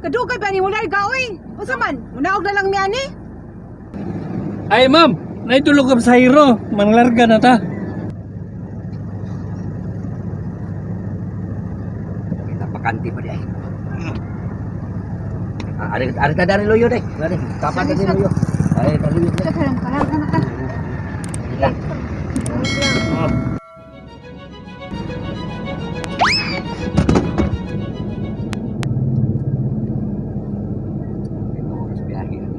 Kadugay ba ni mo larga oy? Unsa man? Munaog na lang mi ani? Ay ma'am, naitulog ka sa hero. Manglarga na ta. Napakanti pa di ay. Ah, ari ari ta dari loyo dai. Dari kapan tadi loyo. Ay, tadi loyo. Kalarga na ta. Kita. Ito oras biyahe na.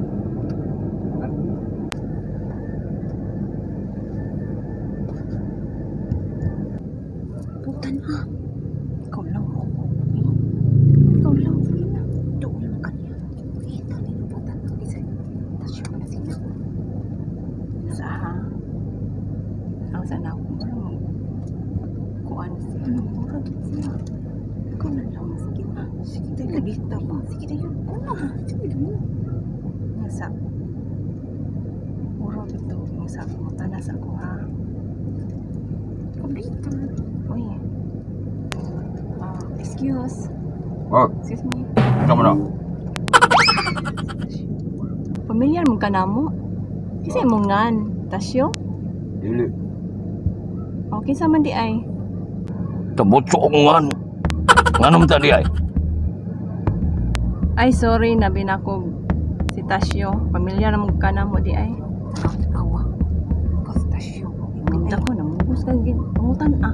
Puta na. Ikaw lang mo. Ikaw lang. Sige na. Doon lang kaniya. Kita ni nung puta na. Isa. Tasyo na sila. Sa ha? Ang sana ako mo. Kuan siya. Mura gid siya. Ikaw na lang. Sige na. Sige tayo. Nagita pa. Sige tayo. Ikaw na. Sige na. Nga sa Muro bitaw yung sa puta na sa ako ha. Kabita. Uy. Ah, excuse. Oh, Excuse me. ikaw mo na. Familiar mo ka na mo? Kasi mo ngan. Tasyo? Dili. O, kinsa man di ay? Tabotso akong ngan. Nganong tadi ay? Ay, sorry, nabi na ko si Tasyo. Pamilyar mo ka na mo di ay. Awa. Kastasyo. Punta ko, namugos ka gid. Pangutan ah.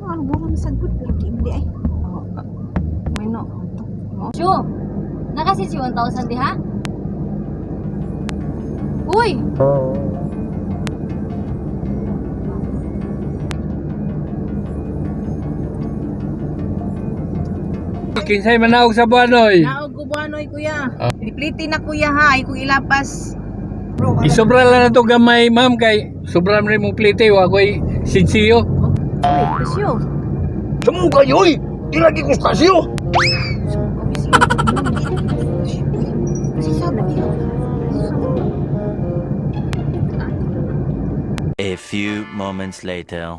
Ano mura masagod pero di mo di ay. Oh, ah, may no. Mo. Chu, nakasi si 1,000 diha? Uy! Kinsay manaog sa buwanoy. Naog ko buwanoy kuya. Ipliti na kuya ha, ay kung ilapas. Isobra lang na to gamay ma'am kay sobra man rin mong plite wa ko'y sinsiyo. Uy, Tasyo. Samu kayo oy. Di lagi ko stasyo. Kasi sabi niya. A few moments later.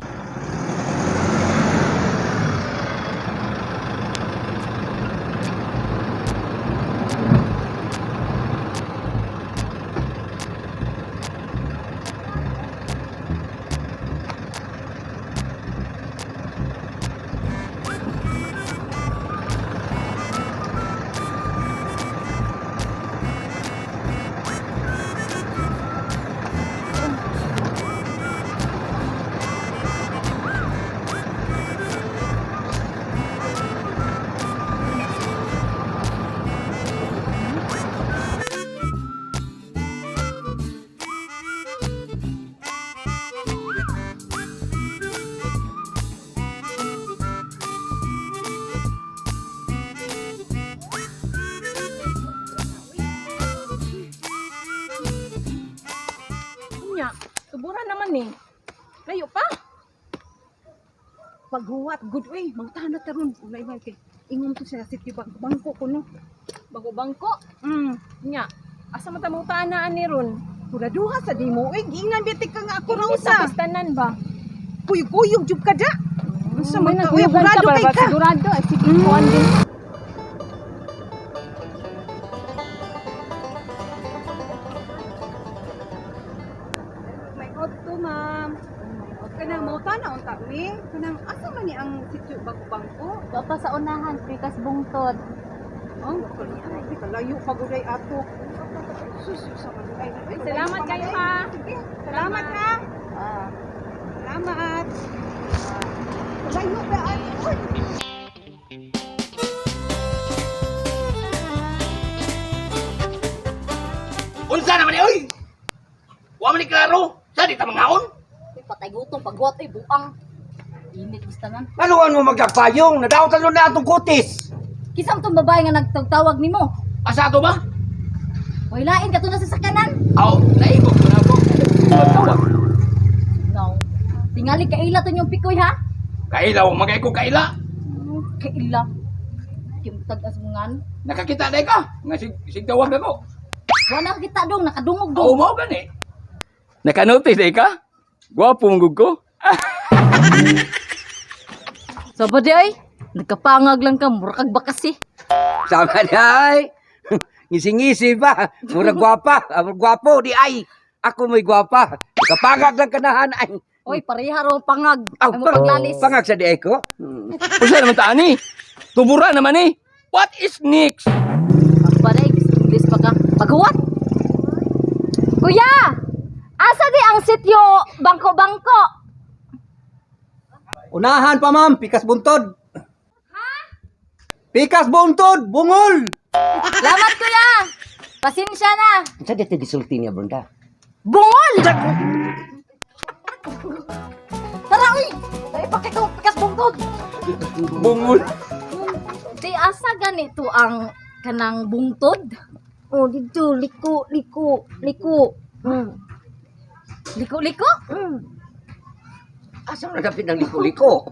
Unya, tubura naman eh. Layo pa. Paghuwat good oy. Mangtahan na taron. Ulay ba kay. Ingon to siya city bank bangko ko no. Bago bangko. Mm. Nya, asa man ta mo na ani ron? Kuraduha sa di mo oy. Giingnan biti ka nga ako ra Sa usa. kastanan ba? Kuyog-kuyog jud ka da. Unsa man ka oy, Nagkuyugan kurado ba? kay ka. Sigurado. Ay, sige, kuan din. May auto ma'am. Kanang mauta na unta mi. Kanang asa man ni ang sitio bangko bangko? Wa pa sa unahan, pikas bungtod. Oh, ay, kalayo pa gud ay ato. Sus, sa man ay. Ay, Salamat kayo ha. Sige, salamat ha. Ah. Salamat. Kalayo ba ani? Uy. Unsa naman ni oy? Wa man ni klaro. Sa di ta mangaon? Uy, patay gutom, pagwat, uy, buang. Init gusto nan. Anuan mo magkapayong? Nadaot na atong kutis. Kinsa man tong babae nga nagtawag nimo? Asa ato ba? Uy, lain ka to na sa sakanan. Aw, naibog ko na ako. Tawag. No. Tingali kaila to yung pikoy ha? Kaila wa magay ko kaila. Kaila. Kimtag asungan. Nakakita day ka nga sig sig tawag ako. Wa na kita dong, nakadungog Aw dong. mao gani. Nakanotice day ka? Gwapo mong gud ko. So, di ay? Nagkapangag lang ka, mura kag bakas eh. Sama na ay. Ngisi-ngisi ba? Murag gwapa. Ah, murag gwapo di ay. Ako may gwapa. Kapangag lang kanahan ay. Oy, pareha raw ang pangag. Aw, Ay mo paglalis. Pangag sa di ay ko. Usa naman ta ani. Tubura naman eh. What is next? Pare, English pa ka. Paghuwat! Kuya! Asa di ang sityo bangko-bangko? Unahan pa ma'am, pikas buntod. Ha? Pikas buntod, bungol. Lamat kuya! Pasensya na! Sa di gisulti niya Brenda? Bungol! Tara, uy! Ay, pakikaw, pikas bungkod! Bungol. Di asa ganito ang kanang bungtod? Oh, dito liko liko liko. Liko-liko? Asa man nagapit ng liko-liko?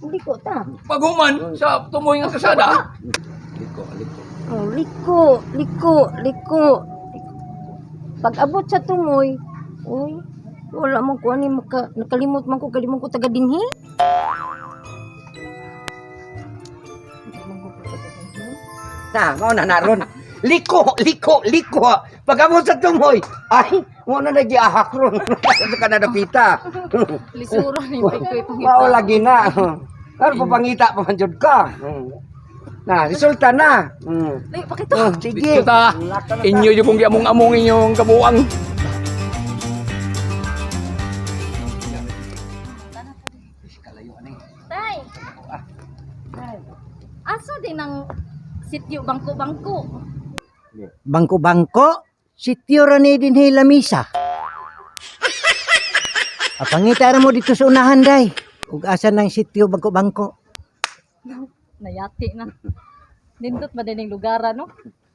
Liko ta. Paghuman sa tumoy nga kasada. Liko, liko. Oh, liko liko liko. Pag abot sa tumoy, uy, wala man ko ani maka nakalimot man ko kalimot ko taga dinhi. Na, mao na naron. Liko, liko, liko. Pag abot sa tumoy, ay, mo na nagiahak ron. Sa ka na napita. Lisura ni Pikoy pangita. Mao lagi na. Karon papangita pa man jud ka. Na, resulta na. Ay, pakita. Oh, sige. Dito ta. Inyo yung kung giamong-among inyong kabuang. Tay! Asa din ang sityo bangko-bangko? Bangko-bangko, sityo ra ni dinhi lamisa. Apangita ra mo dito sa unahan day. Ug asa nang sityo bangko-bangko. Nayati na. Nindot ba din ang lugar, ano?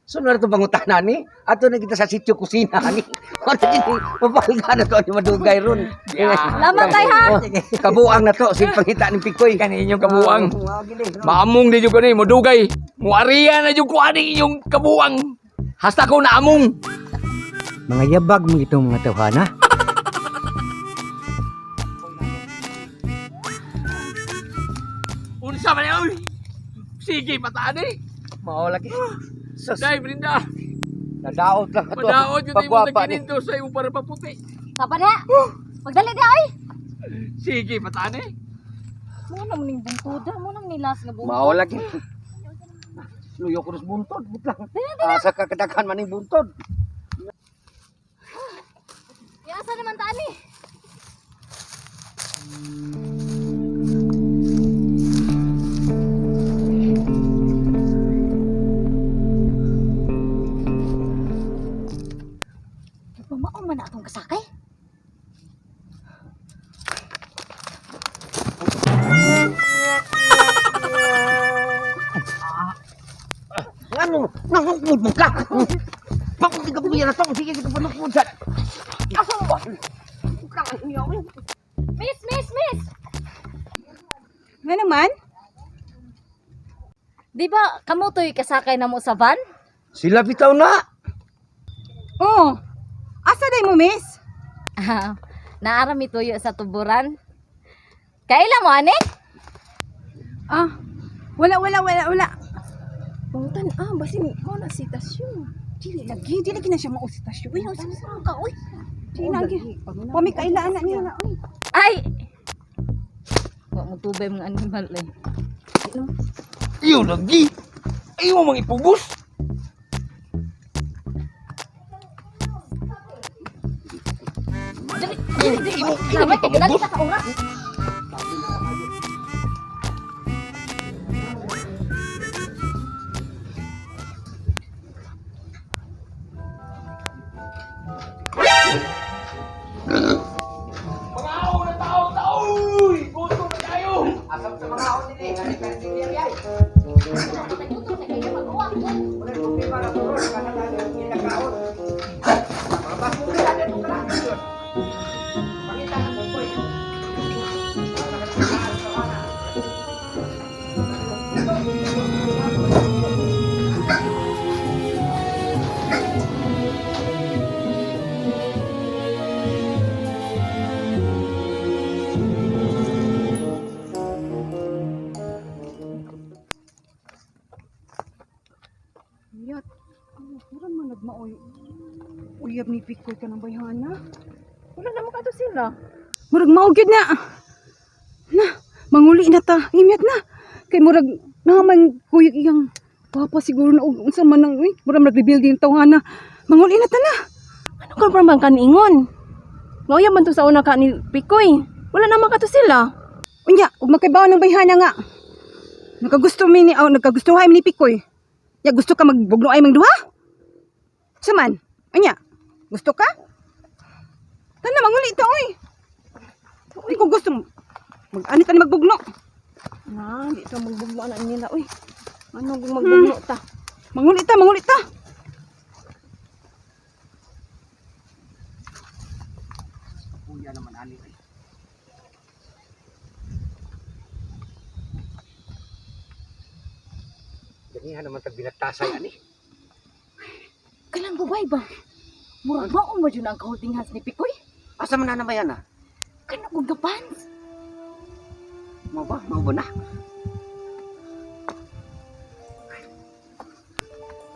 So na itong pangutana ni. Ato na kita sa sityo kusina ni. Ano din mapalga na to ni madugay ron. Salamat tay ha! Oh, kabuang na to sige pangita ning Pikoy. Kani inyong kabuang. Maamong di jud ko ni modugay. Muariya na jud ko ani inyong kabuang. Hasta ko naamong. Mga yabag mo itong mga tawhana. Unsa man oy. Sige pataan eh. Mao lagi. Sus, Dai Brinda. nadaot lang ato. Madaot jud imong Pagwapa ni. nagkininto sa imong para paputi. Sapa na! Magdali na, oy! Sige pataan eh. Mo na ning bungtoda, mo na nilas nga bungtod. Mao lagi. Luyo ko sa buntod, butlang. Asa ka kadaghan man ning buntod. Ya, asa naman ta ani? Pamao man na atong kasakay. Ngano? Nangukod mo ka. Papunti ka na to. Sige, sige, panukod sa. Asa mo ba? Miss, miss, miss! Nga naman? Di ba kamo to'y kasakay na mo sa van? Sila bitaw na. Oh. Asa day mo, miss? Ah, Naarami tuyo sa tuburan. Kaila mo ani? Ah. Wala wala wala wala. Pangutan ah, basin mao na si Tasyo. Dili lagi, dili lagi na siya mao si Tasyo. Uy, unsa man ka uy? Dili lagi. Pami kailaan na niya na uy. Ay! Wa mo tubay mga animal eh. Iyo lagi. Ayaw mo mangipugos. Dali, dali, dali. Sabay, dali ta ka oras. Mga na tao tao. Uy, gutom na tayo. Uyab ni Pikoy ka ng bayhana. Wala na mo kato sila. Murag mao gyud na. Na, manguli na ta. Imyat na. Kay murag naman kuyog iyang papa siguro na og unsa man ang uy, murag nag-rebuild yung tawhana. Manguli na ta na. Ano ka pa man kaniingon? Ngauya man to sa una ka ni Pikoy. Wala na man kato sila. Unya, ug makaibaw ng bayhana nga. Nakagusto mi ni oh, nagkagustuhay mi ni Pikoy. Ya gusto ka magbugno ay mang duha? Saman? Unya, gusto ka? Tana manguli ta oy. Di ko gusto mag-ani ta ni magbugno. Na, di to magbugno na nila uy. Ano kung magbugno ta? Manguli ta, manguli ta. Kuya naman ani ay. Ganihan naman tag binagtasay ani. Kanang gubay ba? Murag maon ba jud ang holding hands ni Pikoy? Asa man na naman yan ah? Kanang og gapans. Mao ba? Mao ba na?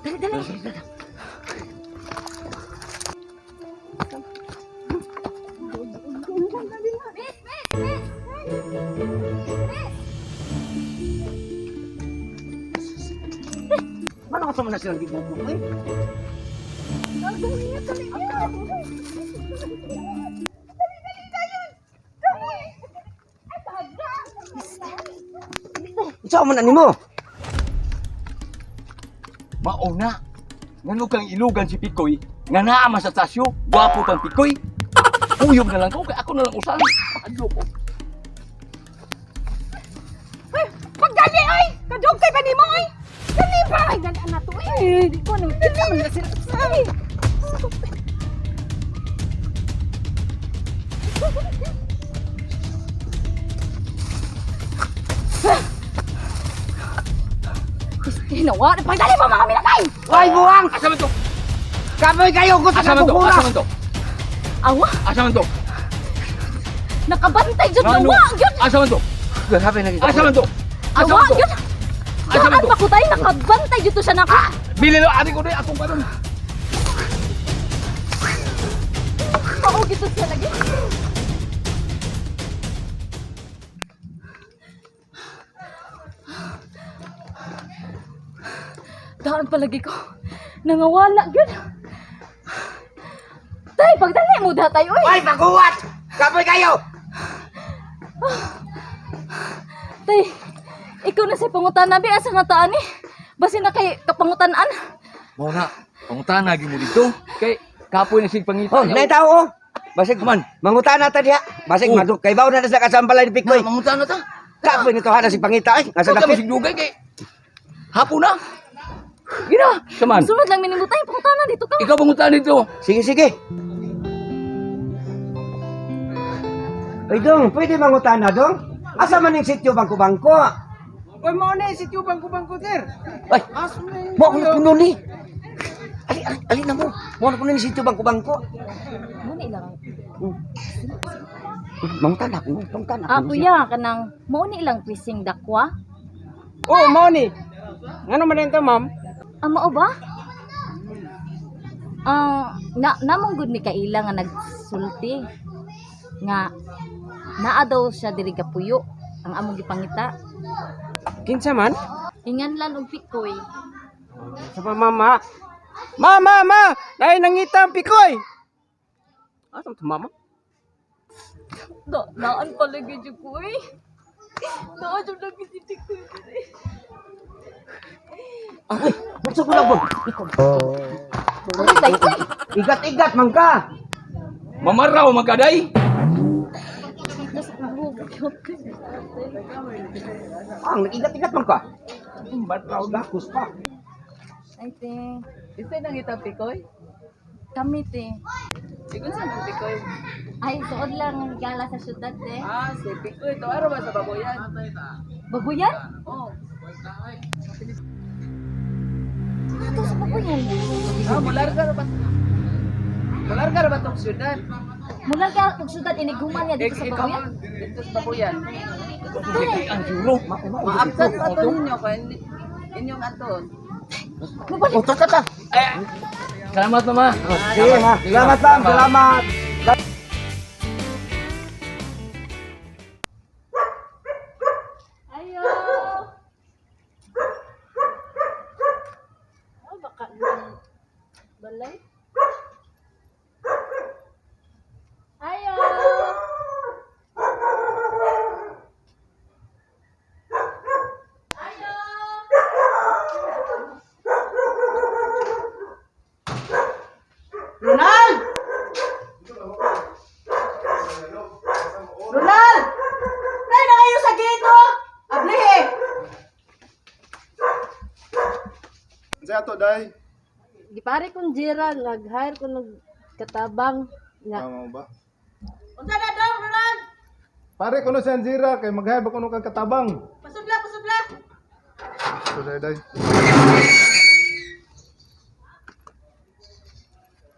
Dali dali. Mano ka sa man na silang gibugok eh? Unsa man ani mo? Mauna. Ngano kang ilugan si Pikoy? Nga naa man sa Tasyo, gwapo pang Pikoy. Uyog na lang ko, kay ako na lang usahan. Ano ko? Pagdali ay! Kadog kay ba nimo ay? Dali ba? Ay, dali na to eh. Di ko nang kita man na sila. Ay. Ginawa, pagdali mo mga minatay. Ay buwang! Asa man to? Kapoy kayo gusto Asa ka man to? kukura. Asa man to? Awa, Asa man to? nakabantay jud Ngano? nawa gyud. Asa man to? Grabe na Asa man to? Asa Nawa man to? gyud. Asa man Daan to? pa ko tayo nakabantay jud to siya nako. Bili no, ari ko dai akong karon. Mao gyud to siya lagi. Daan palagi ko. Nangawala gyud. Tay, pagdali mo datay oy. Ay paguwat! Kapoy kayo! Tay, ikaw na sa pangutan nabi asa nga taan ni. Basin na kay kapangutan-an. Mao na, pangutana gyud mo dito. Kay kapoy na sig pangita. Oh, nay tao oh. Basig Kaman. Mangutana ta diha. Basig Oh. madug kay baw na sa kasambalay ni Pikoy. Na, mangutana ta. Kapoy nito hana si pangita ay. Asa Asa dapit. sig dugay kay hapon na. Gina, saman. Sunod lang minimo tay, pangutana dito ka. Ikaw pangutana dito. Sige sige. Ay dong, pwede mangutana dong? Asa man ning sityo bangko-bangko? Oy, mao na sityo bangko-bangko sir. Ay, Aso na yung mo na kuno ni. Ali, ali, ali na mo. Mo na kuno ni sityo bangko-bangko. Muna ilang. Mangutana ko, mangutana Ah, kuya, kanang mao ni ilang twisting dakwa. Oh, mao ni. Ngano man to, ma'am? Ah, mao ba? Ah, na namong gud ni kaila nga nagsulti nga naa daw siya diri gapuyo ang among gipangita. Kinsa man? Inganlan og pikoy. Sa pa mama. Ma, ma, ma! Dahil nangita ang pikoy. Asa to mama? Da, naan palagi jud ko eh. Naa jud lagi si pikoy. Ay, unsa ko na ba? Ikaw. Ay, tay, uy! Igat-igat man ka. Mamaraw man kaday. Ang nag-igat-igat man ka. Mamaraw gakos pa. Ay, te. Isa nangita Pikoy? Kami, te. Igon sa nang Pikoy. Ay, suod lang ang gala sa syudad, te. Ah, si Pikoy to araw ba sa baboyan? Babuyan? Oh. Ano sa babuyan? Ah, mularga ra ba? Mularga ra ba tong syudad? Mula ka og syudad iniguman niya dito sa babuyan? Dito sa baboyan. Ang juro. Maabsat pa to ninyo kay inyong anton. Oh, ta ta ta. Eh, Salamat, mama. Sige, ma. Salamat, ma'am. Salamat. Ayo. Oh, baka nang balay. Ayo. Ayo. Ronald! Ronald! Nay na kayo sa gate, oh! Ablihe! Unsa ato day? Gipare kong Jira, nag-hire ko nag katabang nga. Tama ba? Unsa na daw, Ronald? Pare kuno si Anzira kay maghay ba kuno kag katabang. Pasudla, pasudla! So day day.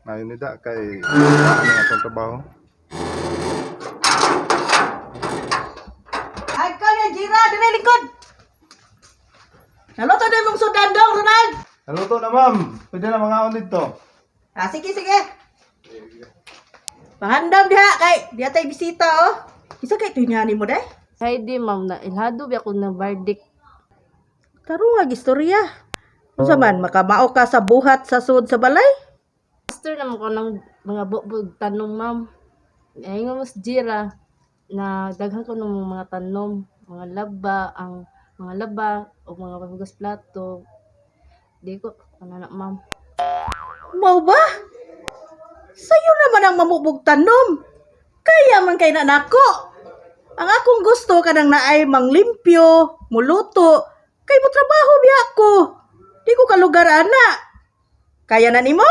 Ngayon ni da kay ano nga atong trabaho. Ay, ka nga, Jira! Dinay lingkod! Naluto na mong sudan dong, Ronald! Naluto na ma'am. Pwede na mangaon dito. Ah, sige, sige. Pahandam diha kay diha tay bisita oh. Isa kay tunyani mo day? Heidi, ma'am, na ilhado ba ako na bardik. Tarong nga istorya. Unsa man makamao ka sa buhat sa sud sa balay? Master naman ko ng mga bubog tanong, ma'am. Ay nga mas Jira na daghan ko ng mga tanom, mga laba, ang mga laba o mga paghugas plato. Di ko ano na, ma'am. Mao ba? Sayo naman ang mamubog tanom. Kaya man kay na nako. Ang akong gusto kanang naay manglimpyo, muluto, kay mo trabaho biya ko. Di ko kalugar ana. Kaya na nimo?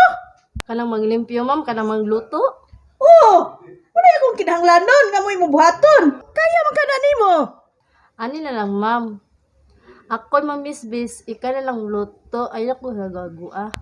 Kanang manglimpyo, ma'am, kanang mangluto. Oo. Wala akong kinahanglanon nga mo'y mubuhaton. Kaya man ka na nimo. Ani na lang, ma'am. Ako'y mamisbis, ikaw na lang luto. Ay ako nagagua.